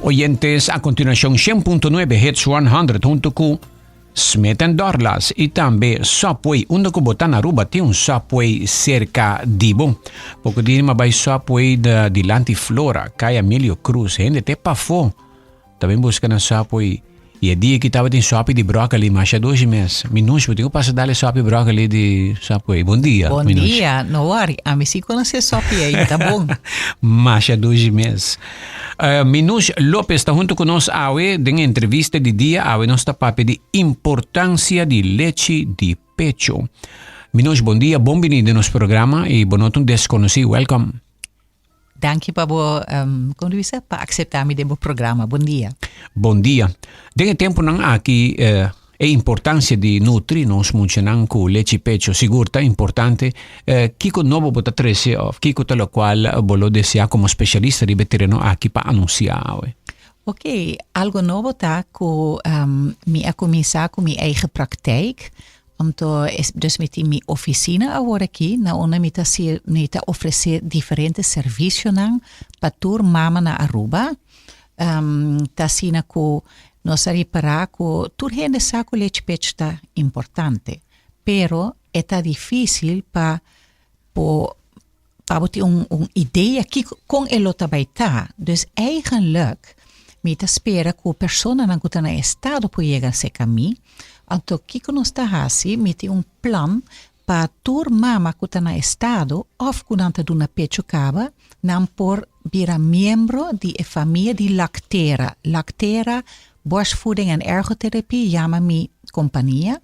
Oyentes, a continuacion 100.9 Hits 100 hunto cu Smith Dorlas y tambe Subway. Unda cu bo ta na Aruba tin un Subway cerca di bo. Poco dia m'a bay Subway de dilanti Flora, Caya Emilio Cruz. Hende te pafó. Tambe busca na Subway. Y e dia ki tabatin sopi di broccoli, masha dushi mes. Minouche, bo tin cu pasa dale sopi broccoli di Subway. Bon dia, Bon Minouche. dia, no worry. Ami si conoce sopi ey, ta bon. Masha dushi mes. Minouche Lopez ta hunto cu nos awe den entrevista di dia. Awe nos ta papia di importancia di lechi di pecho. Minouche, bon dia, bon bini den nos programa y bo no ta un desconoci. Welcome. Danki pa bo, um, kon di bisa, pa acepta mi den bo programa. Bon dia. Bon dia. Den e temponan aki eh, e importancia di nutri nos muchanan cu lechi pecho sigur ta importante. Eh, kiko nobo bo ta trece of kiko ta locual bo lo desea como specialista riba e tereno aki pa anuncia awe? Ok, algo nobo ta cu um, mi a cuminsa cu mi eigen praktijk. Anto dus mi tin mi oficina awor aki na unda mi ta mi ta ofrece diferente servicionan pa tur mama na Aruba. Ta asina cu nos a ripara cu tur hende sa cu lechi pecho ta importante, pero e ta dificil pa por pa bo tin un un idea kiko kon e lo ta bai ta. Dus eigenlijk mi ta spera ku personanan ku ta na estado por yega serka mi. Anto kiko nos ta hasi, mi tin un plan pa tur mama ku ta na estado òf ku nan ta duna pecho kaba, nan por bira miembro di e famia di Lactera. Lactera Borstvoeding en Ergotherapie yama mi kompania.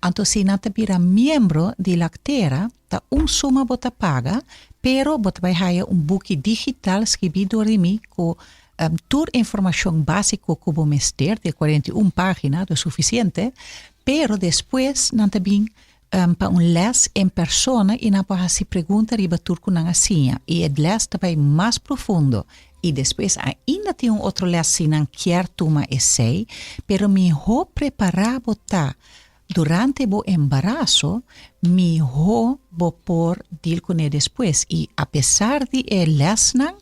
Anto si nan ta bira miembro di Lactera, Ta un suma bo ta paga, pero bo ta bai haya un buki digital skibí dor di mi ku tur informashon básiko ku bo mester, di 41 página, dus sufisiente, pero despues nan ta bin pa un lès en persona i nan por hasi pregunta riba tur ku nan a siña. I e lès ta bai mas profundo. I despues ainda tin un otro lès si nan kier tuma esei, pero mihó prepará bo ta Durante bo embaraso, mihó bo por deal kuné despues. I apesar di e lèsnan,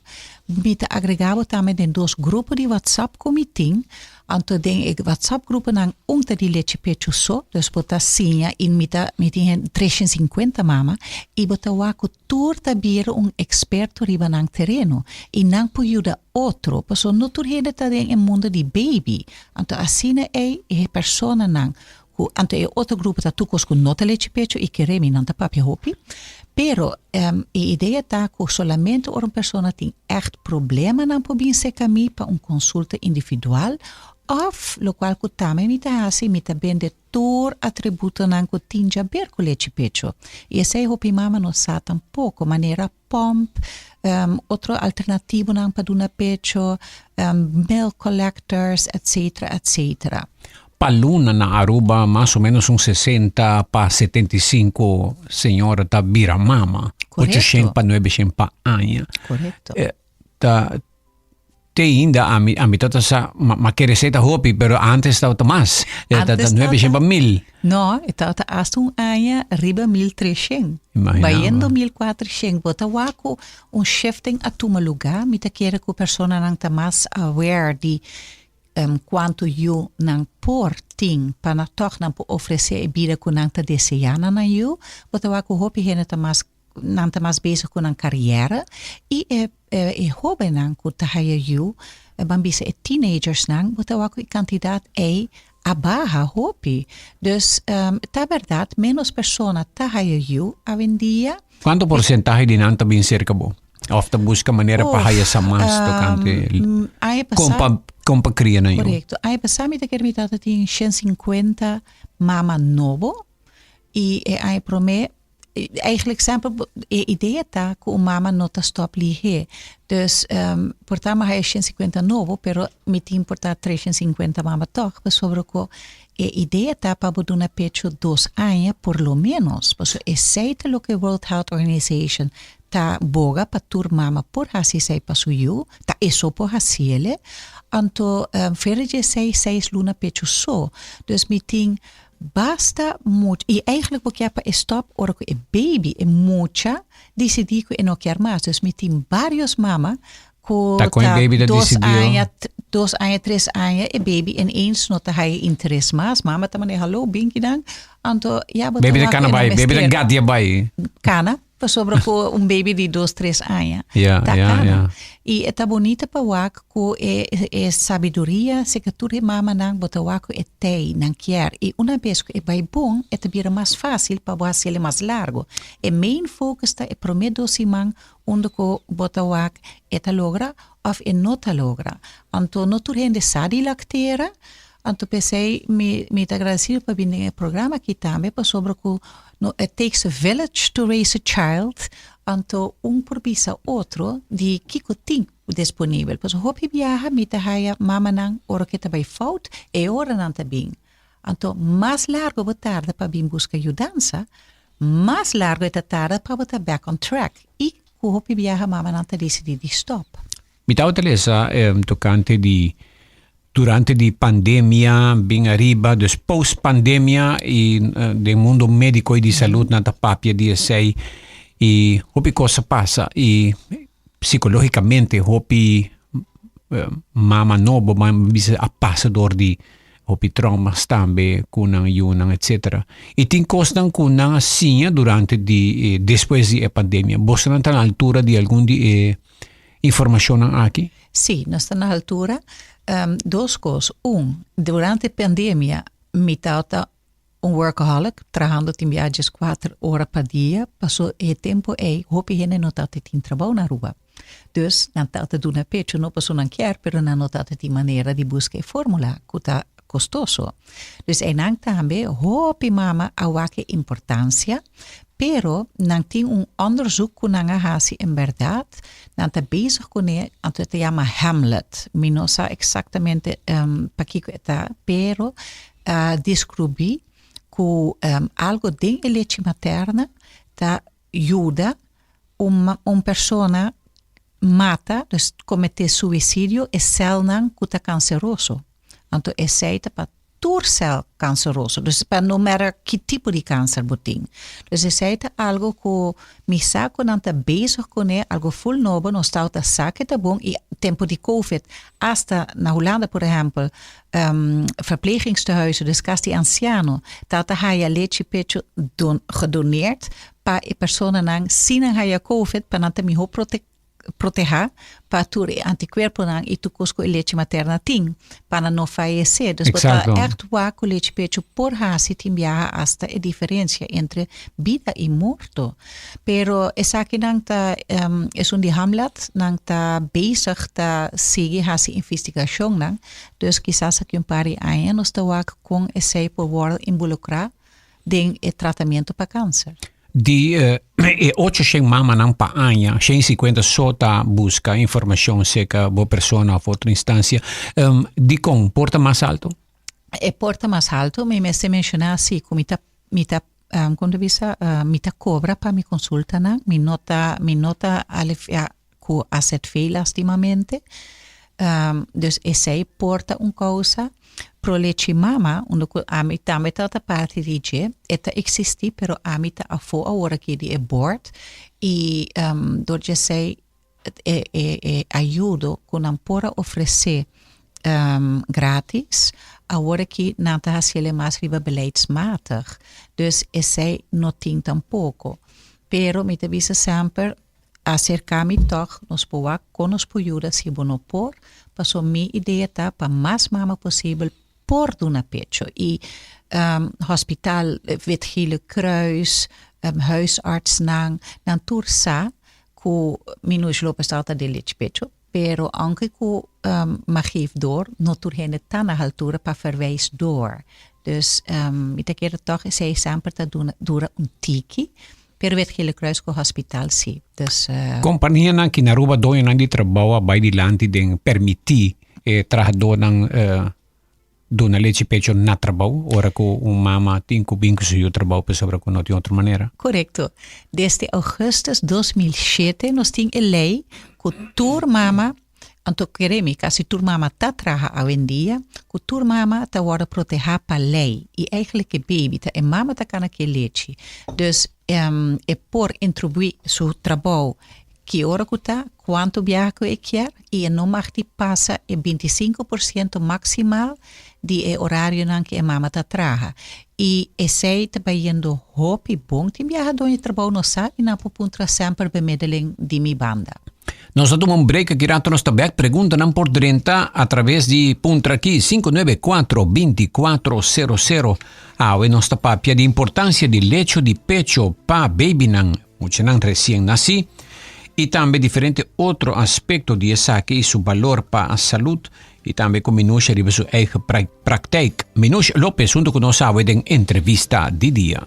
mi ta agregá bo tambe den dos grupo di WhatsApp ku mi tin. Anto den e WhatsApp gruponan un ta di lechi pechu so, dus bo ta siña i mi ta mi tin 350 mama i bo ta wak ku tur ta bira un eksperto riba nan tereno i nan por yuda otro, pasobra no tur hende ta den e mundo di baby. Anto asina ei e personanan ku anto e otro grupo ta tur kos ku no ta lechi pecho i kere mi nan ta papia hopi. Pero e idea ta ku solamente ora un persona tin ègt problemanan por bin serka mi pa un konsulta individual òf lokual ku tambe mi ta hasi mi ta bende tur atributonan ku tin djaber ku lechi pecho. I esei hopi mama no sa tampoko, manera pomp, otro alternativonan pa duna pecho, milk collectors, etcetera, etcetera. Pa luna na Aruba mas o menos un 60 pa 75 señora ta bira mama. Correcto. 800 pa 900 pa aña. Correcto. Ta te ainda ami ami ta sa ma, ma kere sey ta hopi pero antes tabata mas. E ta Antes 900 pa 1000. No, e tabata hasta un aña riba 1300. Imagina Bayendo bo. 1400. Bo ta wak ku un shifting a tuma lugá. Mi ta kere ku personanan ta mas aware di kuantu yu nan por tin pa na tòg nan por ofresé e bida ku nan ta deseá na nan yu. Bo ta wak ku hopi hende ta mas nan ta mas bezig ku nan kariera i e e hóbennan ku ta haya yu, ban bisa e teenagersnan, bo ta wak ku e kantidat ei a baha hopi. Dus ta bèrdat ménos persona ta haya yu awendia. Kuantu porsentahe di nan ta bin serka bo? Òf ta buska manera pa haya sa mas tokante kon pa kon pa kria nan yu? Korekto. Aña pasá mi ta kere mi tabata tin 150 mama nobo i e aña promé Eigenlijk semper e idea ta ku un mama no ta stop lihé. Dus por ta mi haya 150 nobo, pero mi tin por ta 350 mama tòg, pasobra ku e idea ta pa bo duna pecho dos aña por lo ménos. Pasobra esei ta loke World Health Organization ta boga pa tur mama por hasi esei pa su yu, ta e so por hasiele. Anto verder di esei seis luna pecho so. Dus mi tin Basta mucha, y eigenlijk bo kier pa e stop ora cu e baby, e mucha, dicidi cu e no kier mas. Dus mi tin varios mama cu Ta con e ta baby ta dos decidió. aña, 2 aña, 3 aña, e baby ineens no ta haya interes mas. Mama ta manera, "Hallo, bin akinan." Anto, ja, Baby ta kana bai, baby ta gatia bai. Kana, pasobra ku un baby di 2, 3 aña. Ta kana. I ta bunita pa wak ku e sabiduria, serka tur e mamanan, bo ta wak ku e tei nan kier. I un bes ku e bai bon, e ta bira mas fásil pa bo hasié mas largu. E main focus ta e promé 2 siman unda ku bo ta wak e ta logra òf e no ta logra. Anto no tur hende sa di lacteren. Anto p'esei mi ta agradesido pa bin den e programa aki tambe pasobra ku no it takes a village to raise a child. Anto un por bisa otro di kiko tin disponibel. Pasobra hopi biaha mi ta haya mamanan ora ku e ta bai fout, e ora nan ta bin. Anto mas largu bo tarda pa bin buska yudansa, mas largu e ta tarda pa bo ta back on track. I ku hopi biaha mamanan ta disidí di stop. Mi tabata lesa tokante di durante di pandemia bin ariba, dus post pandemia i den mundo médiko i di salud nan ta papia di esei i hopi kos a pasa i psikológikamente hopi mama nobo bisa a pasa dor di hopi traumas tambe ku nan yunan, etcetera. I tin kosnan ku nan a siña durante di despues di e pandemia. Bosonan ta na altura di algun di e informashonnan aki? Sí, nos ta na altura. Dos kos. Un, durante pandemia mi tabata un workaholic, trahando tin biaha 4 ora pa dia, paso e tempu ei hopi hende no tabata tin trabou na Aruba. Dus nan tabata duna pecho no paso nan kier, pero nan no tabata tin manera di buska e formula ku ta kostoso. Dus einan tambe hopi mama a wak e importansia, pero nan tin un onderzoek ku nan a hasi en bèrdat, nan ta bezig kuné, anto e ta yama Hamlet. Mi no sa eksaktamente pakiko e ta, pero a deskubrí ku algu den e lechi materna ta yuda un persona mata, dus kometé suisidio, e sèlnan ku ta kanseroso. Anto esei ta pa tur sèl kanseroso, dus pa no matter ki tipo di kanser bo tin. Dus esei ta algu ku mi sa ku nan ta bezig kuné, algu full nobo, nos tabata sa ku ta bon i tempu di COVID, hasta na Hulanda por ehèmpel, verplegingstehuizen, dus kas di ansiano, tabata haya lechi pecho gedoneerd pa e personanan si nan haya COVID, pa nan ta mihó protehá pa tur e antikuerponan i tur kos ku e lechi materna tin, pa nan no fayesé. Dus bo ta ègt wak ku lechi pecho por hasi tin biaha hasta e diferensia entre bida i morto. Pero esakinan ta esun di Hamlet, nan ta bezig ta sigui hasi investigashonnan, dus kisas aki un par di aña nos ta wak kon esei por wòrdu involukrá den e tratamentu pa kanser. Di e 800 mamanan pa aña, 150 so ta buska informashon serka bo persona òf otro instansia. Dikon por ta mas altu? E por ta mas altu, mi mester menshoná si ku mi ta, kon ta bisa, mi ta kobra pa mi konsultanan, mi no ta aliviá ku AZV, lastimamente. Dus esei por ta un kousa. Pro lechi mama, unda ku ami tambe ta parti di dje, e ta eksistí, pero ami ta afó awor aki di e board i dor di esei e ayudo ku nan por a ofresé gratis, awor aki nan ta hasié mas riba beleidsmatig. Dus esei no tin tampoko. Pero mi ta bisa semper, aserká mi tòg, nos por wak kon nos por yuda si bo no por, pasobra mi idea ta pa mas mama posibel por duna pecho. I hospital Wit Gele Kruis, huisartsnan, nan tur sa ku Minouche Lopez ta di lechi pecho, pero aunke ku m'a geef door, no tur hende ta na altura pa verwijs door. Dus mi ta kere tòg esei semper ta duna, dura un tiki, pero Wit Gele Kruis ku hospital sí. Dus, Kompanianan aki na Aruba, doñonan di trabou a bai dilanti den permití e trahadónan duna lechi pecho na trabou, ora ku un mama tin ku bin ku su yu trabou pasobra ku no tin otro manera. Korekto. Desde augustus 2007 nos tin e lei ku tur mama, anto kere mi kasi tur mama ta traha awendia, ku tur mama ta wòrdu protehá pa lei. I eigenlijk e baby ta e mama ta kana ku e lechi. Dus e por introduí su trabou. Ki ora ku ta, kuantu biaha ku e kier i e no mag di pasa e 25% maksimal di e orarionan ku e mama ta traha. I esei ta bayendo hopi bon. Tin biaha doño trabou no sa i nan por puntra semper bemiddeling di mi banda. Nos ta tuma un break aki rato nos ta bek. Preguntanan por drenta a traves di puntra aki 594 2400. Awe nos ta papia di importancia di lecho di pecho pa babynan, muchanan recien naci, y tambe diferente otro aspecto di esaki y su balor pa salud y tambe cu Minouche riba su eigen praktijk. Minouche Lopez hunto cu nos awe den entrevista di dia.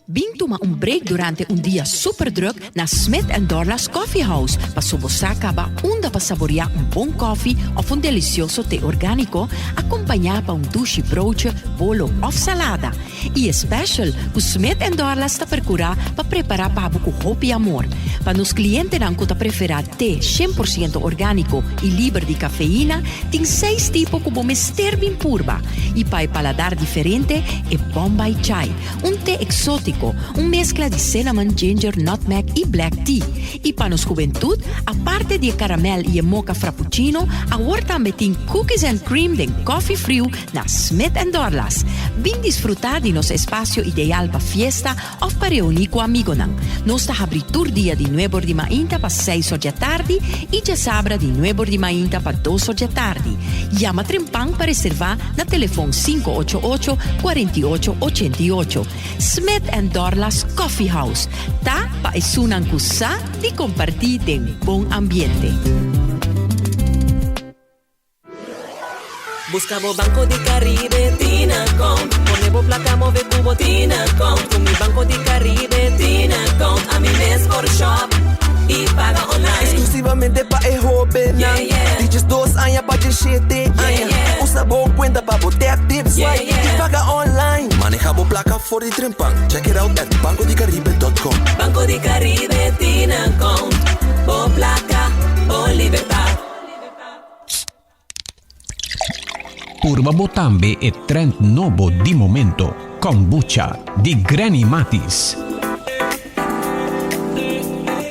Bin tuma un break durante un dia super druk na Smith and Dorlas Coffee House paso bo sa caba unda pa saborea un bon koffie of un delicioso te organico acompaña pa un dushi broodje, bolo of salada. Y e special cu Smith and Dorlas ta percura pa prepara pa bo cu hopi amor. Pa nos clientenan cu ta prefera te 100% organico y liber di cafeína, tin seis tipo cu bo mester bin purba. Y pa e paladar diferente, e Bombay Chai, Un te exótico, un mezcla di cinnamon, ginger, nutmeg y black tea. Y pa nos juventud, aparte di e caramel y e mocha frappuccino, awor tambe tin cookies and cream den coffee friu na Smith and Dorlas. Bin disfruta di nos espacio ideal pa fiesta of pa reuni cu amigonan. Nos ta habri tur dia di nuebor di mainta pa seis or djatardi y djasabra di nuebor di mainta pa dos or djatardi. Yama trempan pa reserva na telefon 588 48 88. Smith and Dorlas Coffee House ta pa esunnan ku sa di kompartí den bon ambiente. Busca bo Banco di Caribe tin account. Pone bo placa move cu bo tin account. Cu mi Banco di Caribe tin account. Ami mes por shop y paga online. Exclusivamente pa e hobennan. Yeah, yeah. Di 12 aña pa 17 aña. Yeah, yeah. Usa bo cuenta pa bo tap, tip, swipe Yeah, yeah. y paga online. Maneja bo placa for di trempan. Check it out at bancodicaribe.com. Banco di Caribe tin account. Bo placa, bo libertad. Purba bo tambe e trend nobo di momento, kombucha di Granny Matis.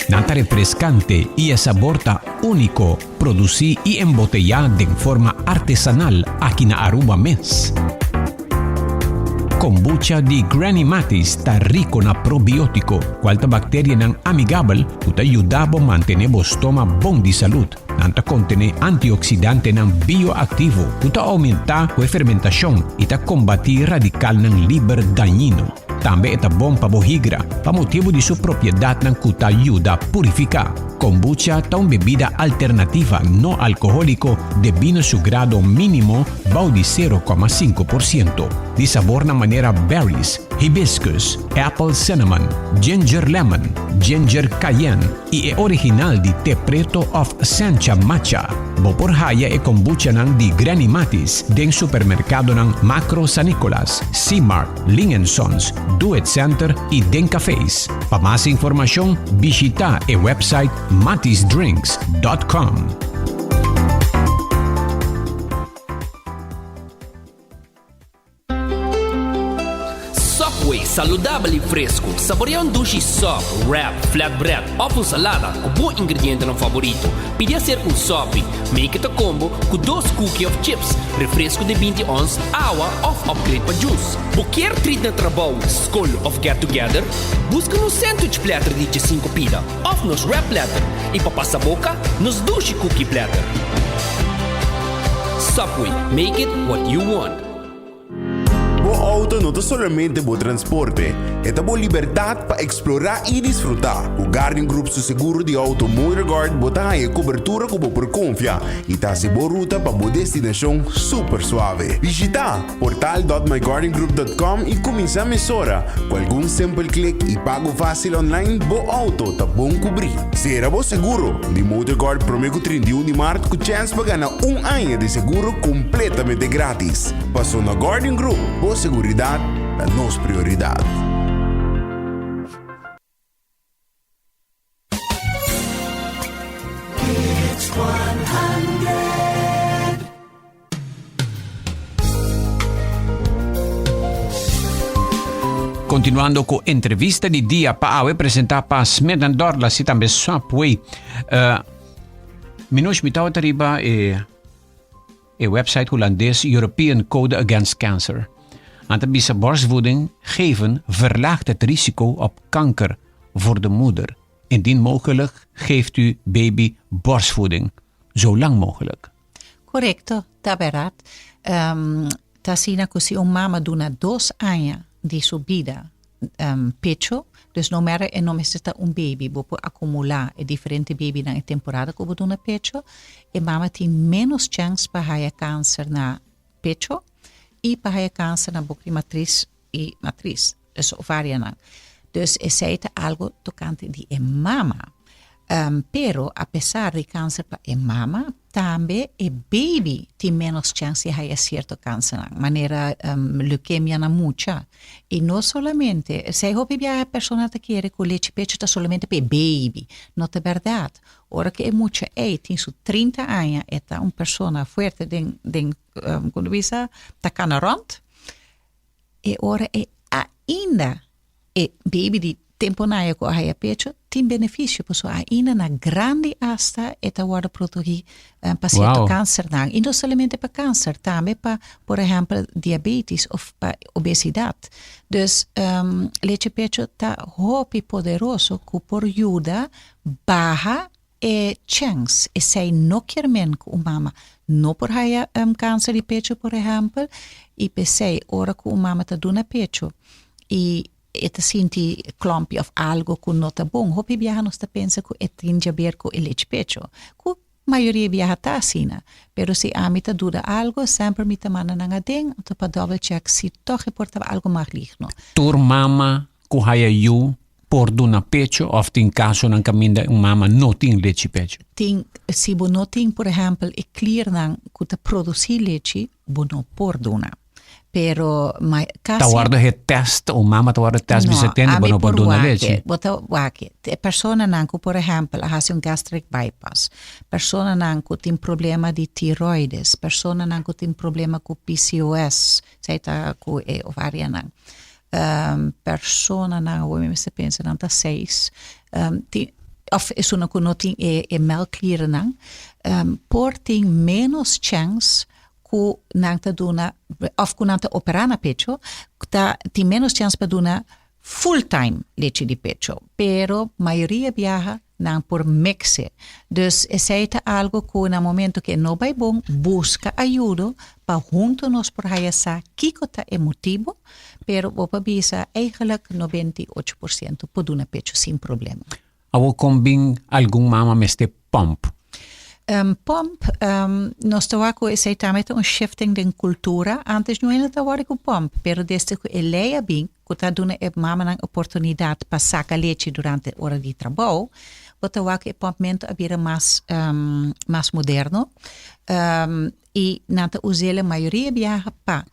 Nan ta refrescante y e sabor ta unico, produci y embotella den forma artesanal aki na Aruba mes. Kombucha di Granny Matis ta rico na probiotico, cual ta bacterianan amigabel cu ta yuda bo mantene bo stoma bon di salud. Nan ta kontené antioksidantenan bioaktivo ku ta oumentá ku e fermentashon i ta kombatí radikalnan liber dañino. Tambe e ta bon pa bo higra pa motibu di su propiedatnan ku ta yuda purifiká. Kombucha ta un bebida alternativa no alkohóliko debí na su grado mínimo bou di 0,5%. Di sabornan manera berries, hibiscus, apple cinnamon, ginger lemon, ginger cayenne, i e original di te preto of sencha matcha. Bo por haya e kombuchanan di Granny Matis den supermerkadonan Makro San Nicolas, C-Mart, Ling and Sons, Do It Center i den cafés. Pa mas informashon bishita e website matisdrinks.com. Subway, saludabel y fresco. Saborea un dushi sub, wrap, flatbread of un salada cu bo ingredientenan favorito. Pidi acerca un sopi. Make it a combo cu dos cookie of chips, refresco di 20 ons, awa of upgrade pa juice. Bo kier treat na trabou, scol of get together? Busca nos sandwich platter di 15 pida of nos wrap platter y pa pasa boca, nos dushi cookie platter. Subway, make it what you want. Bo auto no ta solamente bo transporte, e ta bo libertad pa explora y disfruta. Cu Guardian Group su seguro di auto MotorGuard bo ta haya cobertura cu bo por confia y ta haci bo ruta pa bo destinacion super suave. Bishita portal.myguardiangroup.com y cuminsa mesora. Cu algun simpel click y pago facil online bo auto ta bon cubri. Cera bo seguro di MotorGuard prome cu 31 di maart cu chance pa gana un aña di seguro completamente gratis. Paso na Guardian Group, bo seguridad ta nos prioridad. Continuando cu entrevista di dia pa awe presenta pa Smith and Dorlas y tambe Subway. Uh, Minouche, mi tawata riba e, e website Hulandes European Code Against Cancer. Anta bisa borstvoeding geven verlaagt het risico op kanker voor de moeder. Indien mogelijk geeft u baby borstvoeding zo lang mogelijk. Korekto, ta bèrdat. Ta asina ku si un mama duna dos aña di su bida pecho, dus no mèra e no mester ta un baby, bo por akumulá e diferente babynan e temporada ku bo duna pecho, e mama tin ménos chèns pa haya kanser na pecho i pa haya kanser na boka di matris i matris, dus ovarianan. Dus esei ta algo tokante di e mama. Pero apesar di kanser pa e mama, tambe e baby tin ménos chèns di haya sierto kansernan, manera leukemia na mucha. I no solamente, esei hopi biaha persona ta kere ku lechi pecho ta solamente pa e baby. No ta bèrdat. Ora ku e mucha ei tin su 30 aña, e ta un persona fuerte den den kon ta bisa, ta kana rònt. E ora ei ainda e baby di tempo naya ku a haya pecho tin benefisio pasobra ainda na grandi asta e ta wòrdu protogí pa sierto kansernan. I no solamente pa kanser, tambe pa por ehèmpel diabetis òf pa obesidat. Dus lechi pecho ta hopi poderoso ku por yuda baha E chèns, esei no kier men ku un mama no por haya kanser di pecho por ehèmpel, i p'esei ora ku un mama ta duna pecho i e ta sinti klòmpi òf algu ku no ta bon, hopi biaha nos ta pensa ku e tin djaber ku e lechi pecho, ku mayoria biaha ta asina, pero si ami ta duda algu semper mi ta manda nan aden anto pa dòbel chèk si tòg e por ta algu maligno. Tur mama ku haya yu por duna pecho of tin kasonan kaminda un mama no tin lechi pecho? Tin, si bo no tin por ehèmpel e kliernan ku ta produsí lechi, bo no por duna. Pero ma kasi. Ta wòrdu he tèst, un mama ta wòrdu tèst bisa tende bo no por duna lechi? Bo ta wak, e personanan ku por ehèmpel a hasi un gastric bypass, personanan ku tin problema di tiroides, personanan ku tin problema ku PCOS, esei ta ku e ovarianan. Personanan awor mi mester pensa nan ta seis tin of esunnan ku no tin e e melkklierennan por tin menos chèns ku nan ta duna of ku nan ta operá na pecho ta tin menos chèns pa duna full time lechi di pecho pero mayoria biaha Nan por mix e. Dus esey ta algo cu na momento cu e no bay bon, busca ayudo pa hunto nos por haya sa kico ta e motibo, pero bo por bisa eigenlijk 98% por duna pecho sin problema. Awor con bin algun mama mester pomp? Pomp, nos ta wak cu esey tambe ta un shifting den cultura. Antes no hende ta worry cu pomp, pero desde cu e ley a bin, ku ta duna e mamanan oportunidat pa saka lechi durante ora di trabou, bo ta wak ku e pòmpmentu a bira mas mas moderno i nan ta us'el e mayoria biaha pa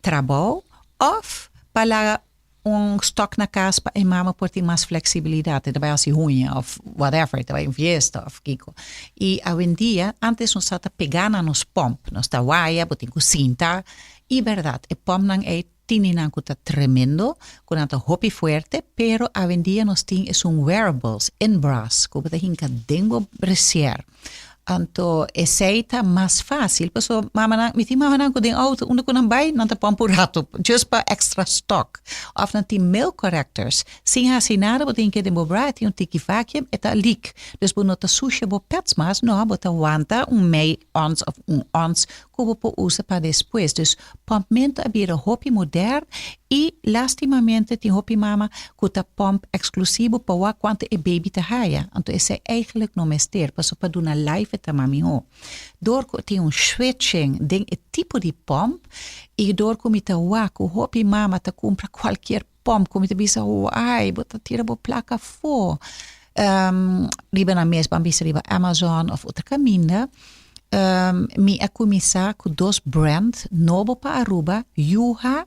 trabou òf pa laga un stòk na kas pa e mama por tin mas fleksibilidat, e ta bai hasi huña òf whatever, e ta bai un fiesta òf kiko. I awendia, ántes nos tabata pegá na nos pòmp, nos ta waya, bo tin ku sinta, i bèrdat e pòmpnan ei Tin di nan ku ta tremendo, ku nan ta hopi fuerte, pero awendia nos tin esun wearables, in-bras, ku bo ta hinka den bo bresier. Anto esei ta mas fásil, pasobra mamanan, mi tin mamanan ku den outo unda ku nan bai nan ta pòmp un ratu, just pa extra stock. Òf nan tin milk correctors, sin hasi nada bo ta hinka den bo bra, e tin un tiki vacuum, e ta leak. Dus bo no ta susha bo pets mas, no, bo ta wanta un mei ons òf un ons ku bo por usa pa despues. Dus pòmpmentu a bira hopi modern i lastimamente tin hopi mama ku ta pòmp eksklusivo pa wak kuantu e baby ta haya. Anto esei eigentlik no mester pasobra pa duna life e ta mas mihó. Dor ku tin un switching den e tipo di pòmp i dor ku mi ta wak ku hopi mama ta kumpra kualkier pòmp ku mi ta bisa wai bo ta tira bo plaka afó. Riba nan mes ban bisa riba Amazon òf otro kaminda. Mi a kuminsá ku dos brand nobo pa Aruba, Yuha.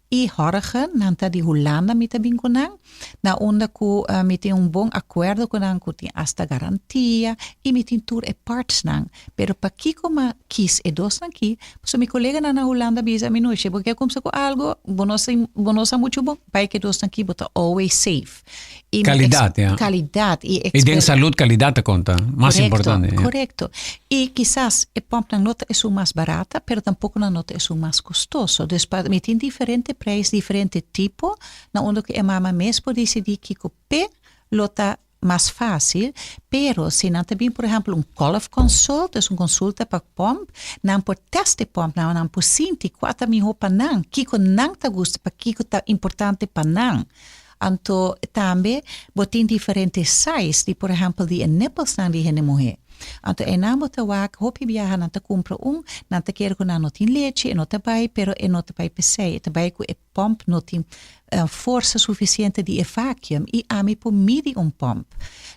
I Horgen, nan ta di Hulanda mi ta bin ku nan, na unda ku mi tin un bon akuerdo ku nan ku tin asta garantia i mi tin tur e partsnan. Pero pakiko m'a kis e dosnan aki? Pasobra mi koleganan na Hulanda bisa mi, Noesje, bo ke kumsa ku algu, bo no sa bo no sa muchu bon, bai ku e dosnan aki, bo ta always safe. I mi Kalidat, ya. Kalidat i I den salud kalidat ta konta, mas Korekto, importante, ya. korekto. I kisas e pòmpnan no ta esun mas barata, pero tampoko nan no ta esun mas kostoso. Dus pa mi tin diferente prijs, diferente tipo, na unda ku e mama mes por disidí kiko p'e lo ta mas fásil. Pero si nan ta bin por ehèmpel un kolfkonsult, dus un konsulta pa pòmp, nan por tèst e pòmpnan, nan por sinti kua ta mihó pa nan, kiko nan ta gusta, pakiko ta importante pa nan. Anto tambe bo tin diferente size di por ehempel di e nippelsnan di hende muhé. Anto einan bo ta wak hopi biaha nan ta kumpra un, nan ta kere ku nan no tin lechi, e no ta bai, pero e no ta bai p'esei, e ta bai ku e pòmp no tin forsa sufisiente di e vacuum i ami por midi un pòmp.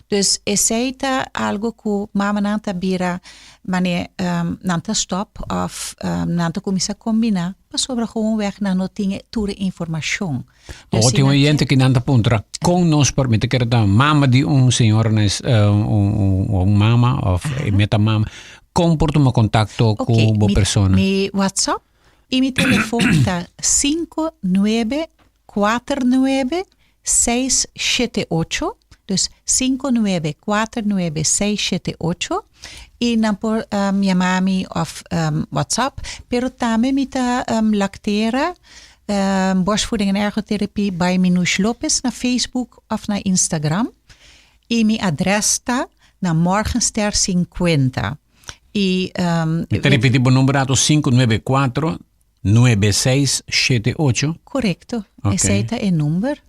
Dus esei ta algu ku mamanan ta bira manera nan ta stòp òf nan ta kuminsá kombiná pasobra gewoonweg nan no tin tur e informashon. Awor tin un oyente ki nan ta puntra kon nos por, mi ta kere ta mama di un señora na es, un, un mama of meta mama, kon por tuma kontakto ku Ok, bo mi, persona? mi WhatsApp i mi telefon ta 5949 678, dus 5949 678 i nan por um, yama mi of um, WhatsApp, pero tambe mi ta um, lactera Borstvoeding en Ergotherapie by Minouche Lopez na Facebook of na Instagram. I mi adres ta na Morgenster 50. I, um, Mi ta repeti bo number ato 594 9678. Correcto. Ok. Esei ta e number.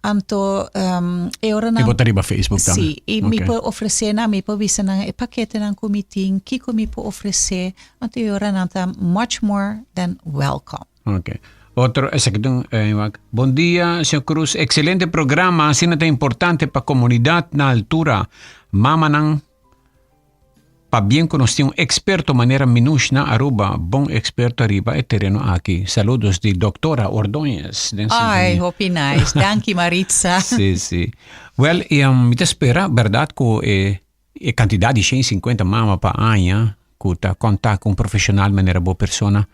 Anto um, e ora nan... I bo ta riba Facebook tambe. Sí, i mi Ok. por ofresé nan, mi por bisa nan e paketenan ku mi tin, kiko mi por ofresé. Anto e ora nan ta much more than welcome. Ok. Otro, esaki ta un, eh, wak. Bon dia, señor Cruz. Excelente programa. Asina ta importante pa comunidad na altura. Mamanan Pabien cu nos tin un experto manera Minouche na Aruba, bon experto ariba e tereno aki. Saludos di Doctora Ordóñez den Ay, sintonia. hopi nice. Danki Maritza. Sí, sí. Wel, y, um, mi ta spera, berdad, cu e, e cantidad di 150 mama pa aña cu ta conta cu un profesional manera bo persona,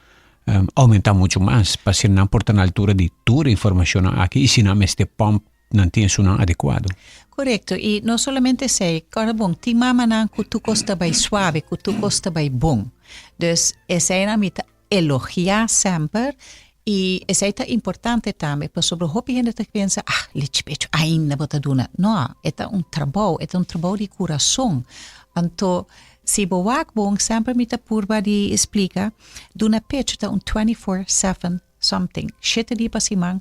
um, aumenta mucho mas, pa asina nan por ta na altura di tur e informacionnan aki y si nan mester pump nan tin esunnan adekuado. Korekto, i no solamente esei, kòrda bon, tin mamanan ku tur kos ta bai suave, ku tur kos ta bai bon. Dus eseinan mi ta elogiá semper i esei ta importante tambe pasobra hopi hende ta pensa, ah, lechi pecho ainda bo ta duna. No, e ta un trabou, e ta un trabou di kurason. Anto, si bo wak bon, semper mi ta purba di splika, duna pecho ta un 24/7 something, shete dia pa siman,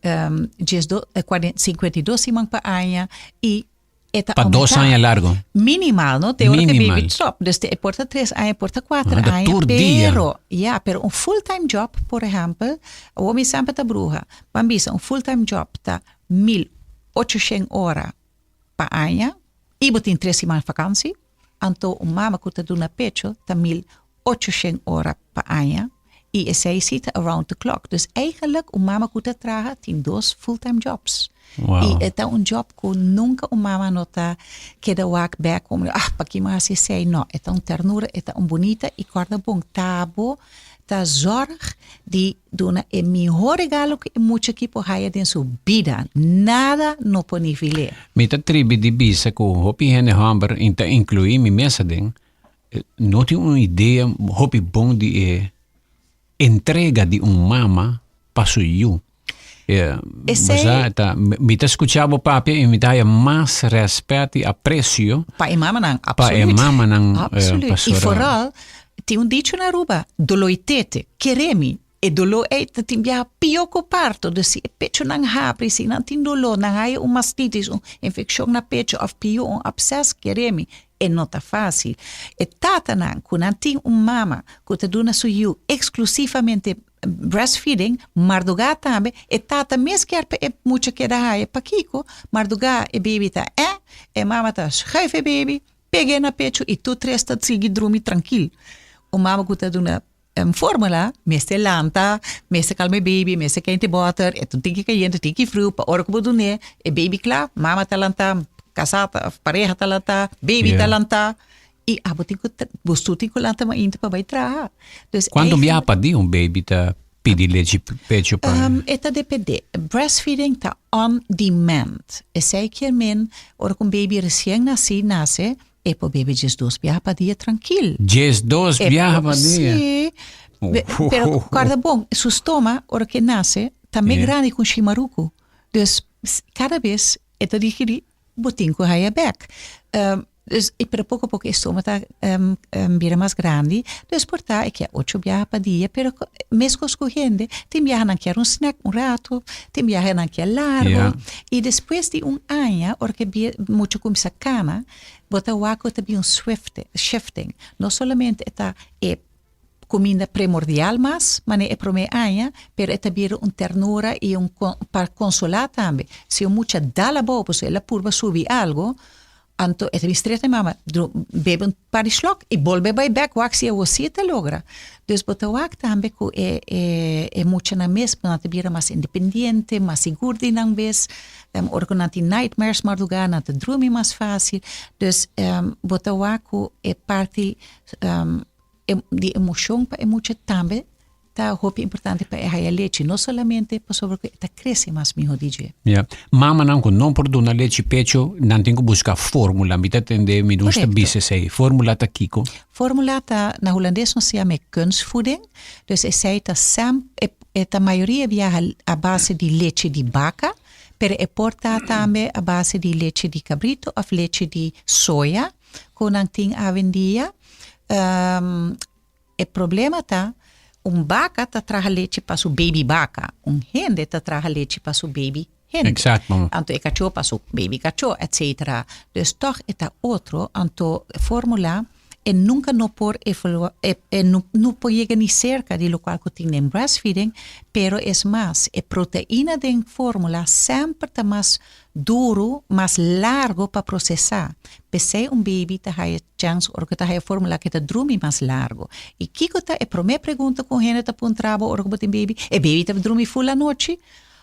um, diesdo, eh, 52 siman pa aña y e ta Pa dos aumentá. aña largo. Minimal, no? Te ora que Minimal. baby stop. Dus te, por ta tres aña, por ta cuatro Ah, ta aña. tur dia. Pero, ja, pero un full-time job, por ehempel, awor mi semper ta bruha. Ban bisa, un full-time job ta 1800 ora pa aña y bo tin tres siman vakantie. Anto un mama cu ta duna pecho ta 1800 ora pa aña y esey si ta around the clock. Dus eigenlijk un mama cu ta traha tin dos full time jobs. Wow. Y e ta un job cu nunca un mama no ta keda wak bek como ah paki mi haci esey. No, e ta un ternura, e ta un bunita y corda bon ta bo ta zorg di duna e miho regalo cu e mucha aki por haya den su bida. Nada no por nivel'é. Mi ta tribi di bisa cu hopi hende homber, y ta inclui mi mes aden, no tin un idea hopi bon di e entrega di un mama pa su yu. Esei- Bosa ta, mi ta scucha bo papia y mi ta haya mas respet y aprecio Pa e mamanan, pa e absoluut. mamanan. Absoluut. Y pastora. vooral, tin un dicho na Aruba, doloi tete, keremi. E doló ei ta tin biaha pió ku parto. Dus si e pechonan habri, si nan tin doló, nan haya un mastitis, un infekshon na pecho òf pió un apses, keremi, e no ta fásil. E tatanan ku nan tin un mama ku ta duna su yu eksklusivamente breastfeeding, mardugá tambe, e tata mes kier pa e mucha keda haya. Pakiko? Mardugá e baby ta eh, e mama ta schuif e baby, peg'é na pecho i tur tres ta sigui drumi trankil. Un mama ku ta duna. formula, mester lanta, mester kalma e baby, mester kente bòter, e ta un tiki kayente, tiki friu, pa ora ku bo dun'é, e baby kla, mama ta lanta, kasá ta, pareha ta lanta, baby ta lanta, i abo tin ku, bo su tin ku lanta mainta pa bai traha. Dus Kuantu biaha pa dia un baby ta pidi lechi pecho pa? E ta dependé. Breastfeeding ta on demand. Esei kier men ora ku un baby resien nasi, nase, E por bebe diesdos biaha pa dia trankil. Diesdos biaha pa dia? Sí. Pero korda bon, su stoma ora ke nase ta me grandi ku un shimaruku. Dus kada bes e ta digerí, bo tin ku haya bek. Dus, pero poko poko e stoma ta bira mas grandi. Dus por ta e kia ocho biaha pa dia, pero meskos ku hende, tin biaha nan kier un snack un rato, tin biaha nan kier largo. I despues di un aña, ora ke mucha kuminsá kana, Bo ta wak ku ta bin un swifting, shifting. No solamente e ta e kuminda primordial mas, manera e promé aña, pero e ta bira un ternura i un pa konsolá tambe. Si un mucha dal abou pasobra el a purba subi algu, anto e ta bin stret na e mama, bebe un par di slok i bolbe bai bèk wak si awor si e ta logra. Dus bo ta wak tambe ku e e muchanan mes nan ta bira mas independiente, mas sigur di nan bes. Ora ku nan tin nightmares mardugá nan ta drumi mas fásil. Dus bo ta wak ku e parti di emoshon pa e mucha tambe ta hopi importante pa e haya lechi. No solamente pasobra ku e ta krese mas mihó di dje. Ya. Mamanan ku no por duna lechi pecho nan tin ku buska fórmula. Mi ta tende mi nos ta bisa esei. Fórmula ta kiko? Fórmula ta, na hulandes nos ta yama e kunstvoeding. Dus esei ta sem, e ta mayoria biaha a base di lechi di baka, pero e por ta tambe a base di lechi di cabrito of lechi di soya cu nan tin awendia. E problema ta un baka ta traha lechi pa su baby baka, un hende ta traha lechi pa su baby hende. Exacto. Anto e cachó pa su baby cachó, etcetera. Dus toch e ta otro, anto formula e nunca no por evalua, e e no no por yega ni cerca di locual cu tin den breastfeeding, pero es mas, e proteina den formula semper ta mas duro, mas largo pa procesa. P'esey un baby ta haya chance ora cu ta haya formula cu e ta drumi mas largo. Y kico ta e prome pregunta cu un hende ta puntra bo ora cu bo tin baby? E baby ta drumi full anochi?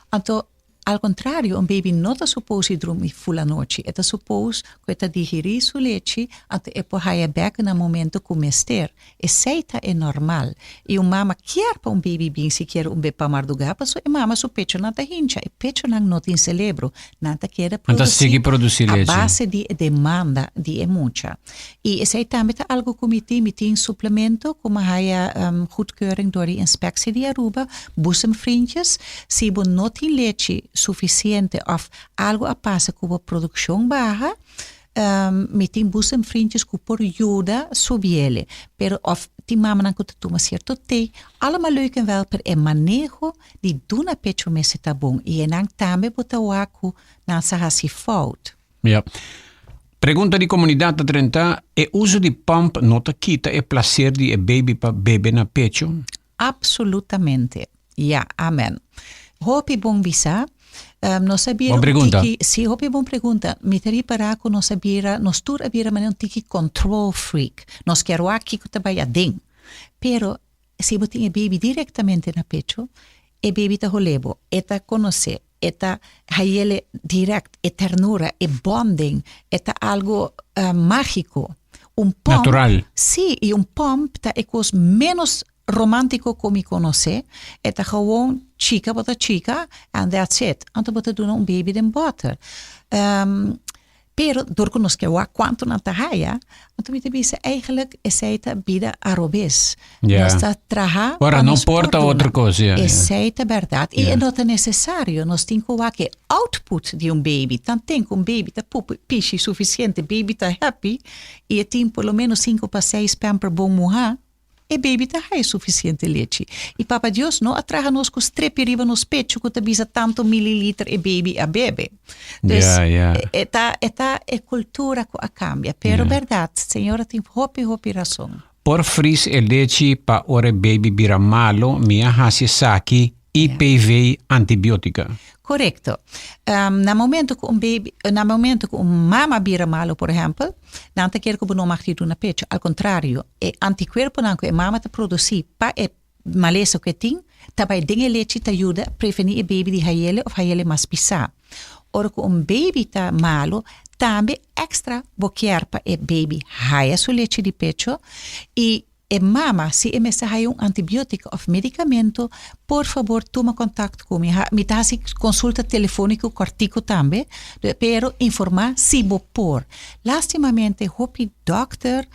Anto, al contrario, un baby no ta suppose di drumi full anochi. E ta suppose cu e ta digeri su lechi, anto e por haya bek na momento cu mester. Esey ta e normal. Y un mama kier pa un baby bin sikier un be pa marduga, pasobra e mama su pechonan ta hincha. E pechonan no tin celebro. Nan ta keda Nan ta sigui produci a lechi. base di e demanda di e mucha. Y esey tambe ta algo cu mi tin. Mi tin suplemento cu mi haya goedkeuring door di inspectie di Aruba, boezemvriendjes. Si bo no tin lechi suficiente of algo a pasa cu bo produccion baha, mi tin boezemvriendjes cu por yuda subiele. Pero of tin mamanan cu ta tuma cierto te, allemaal leuk en wel, pero e maneho di duna pecho mester ta bon. Y enan tambe bo ta wak cu nan sa haci fout. Ja. Pregunta di comunidad ta drenta, e uso di pump no ta kita e placer di e baby pa bebe na pecho? Absolutamente. Ja, amen. Hopi bon bisa. Nos a bira Bon un pregunta. tiki, sí, hopi bon pregunta. Mi ta ripara cu nos a bira, nos tur a bira manera un tiki control freak. Nos kier wak kico ta bay aden. Pero si bo tin e baby directamente na pecho, e baby ta hole bo, e ta conoce, e ta hayele direct, e ternura, e bonding, e ta algo magico. Un pump, Natural. Sí, y un pump ta e cos menos romantico cu mi conoce, e ta gewoon chica bo ta chica and that's it. Anto bo ta duna un baby den boter. Pero dor ku nos ke wak kuantu nan ta haya, anto mi ta bisa eigenlijk esei ta bida arobes. Ja. Nos ta traha Ora pa no nos por ta por duna. otro kos, ja, ja. Esei ta bèrdat. I Ja. e no ta nesesario. Nos tin ku wak e output di un baby. Tanten ku un baby ta pupu pishi sufisiente, baby ta happy i e tin por lo menos sinku pa seis pamper bon muhá, E baby ta haya suficiente lechi. Y Papa Dios no a traha nos cu strepi riba nos pecho cu ta bisa tanto mililiter e baby a bebe. Dus Ja, ja. e ta, e ta e cultura cu a cambia. Pero Ja. berdad, señora tin hopi, hopi razon. Por fris e lechi pa ora e baby bira malo, mi a haci esaki. IPV antibiotica. Correcto. Na momento cu un baby, na momento cu un mama bira malo, por ehempel, nan ta kere cu bo no mag di duna pecho. Al contrario, e anticuerponan cu e mama ta produci pa e malesa cu e tin, ta bay den e lechi ta yuda preveni e baby di hayele of hayele mas pisa. Ora cu un baby ta malo, tambe extra bo kier pa e baby haya su lechi di pecho y E mama, si e mester haya un antibiotico of medicamento, por fabor tuma contact cu mi. Mi ta haci consulta telefonico cortico tambe, pero informa si bo por. Lastimamente hopi dokter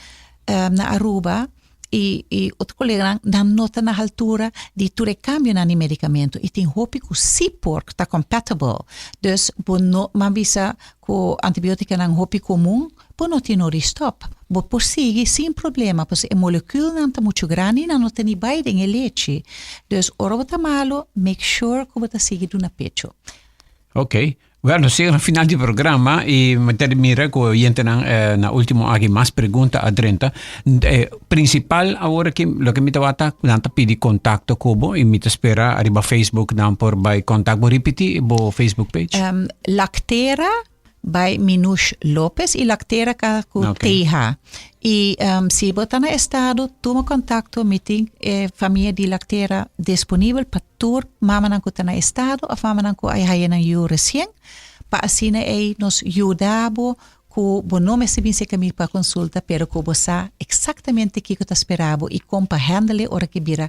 na Aruba y y otro coleganan, nan no ta na haltura di tur e cambionan di medicamento y tin hopi cu si por, ta compatible. Dus bo no, m'an bisa cu antibioticanan hopi comun, Bo no tin ora di stop. Bo por sigui sin problema pasobra e molecuulnan ta muchu grandi i nan no ta ni bai den e lechi. Dus ora bo ta malo, make sure ku bo ta sigui duna pecho. Ok. Wel, nos yega na final di programa i mi ta mira ku oyentenan na ultimo aki mas pregunta a drenta. E principal awor aki loke mi tabata nan ta pidi kontakto ku bo i mi ta spera ariba Facebook nan por bai kontak bo. Ripiti bo Facebook page. Lactera By Minouche Lopez y Lactera ka cu okay. TH. Y si bo ta na estado, tuma contacto, mi tin e famia di Lactera disponibel pa tur mamanan cu ta na estado of mamanan cu a haya nan yu recien, pa asina ey nos yuda bo cu bo no mester bin cerca mi pa consulta, pero cu bo sa exactamente kico ta spera bo y con pa handle ora ki bira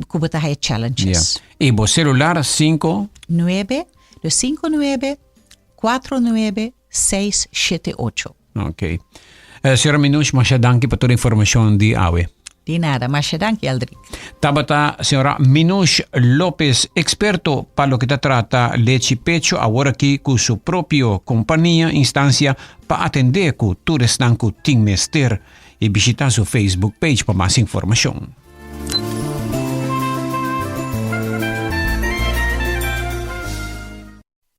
cu bo ta haya challenges. Yeah. Y bo celular 5 9, dus 5 9 4 9 6 7 8. Ok. Eh, Sra. Minouche, masha danki pa tur informacion di awe. Di nada, masha danki Eldrick. Tabata Sra. Minouche Lopez, experto pa loke ta trata lechi pecho, awor aki cu su propio compania, instancia, pa atende cu tur esnan cu tin mester. Y bishita su Facebook page pa mas informacion.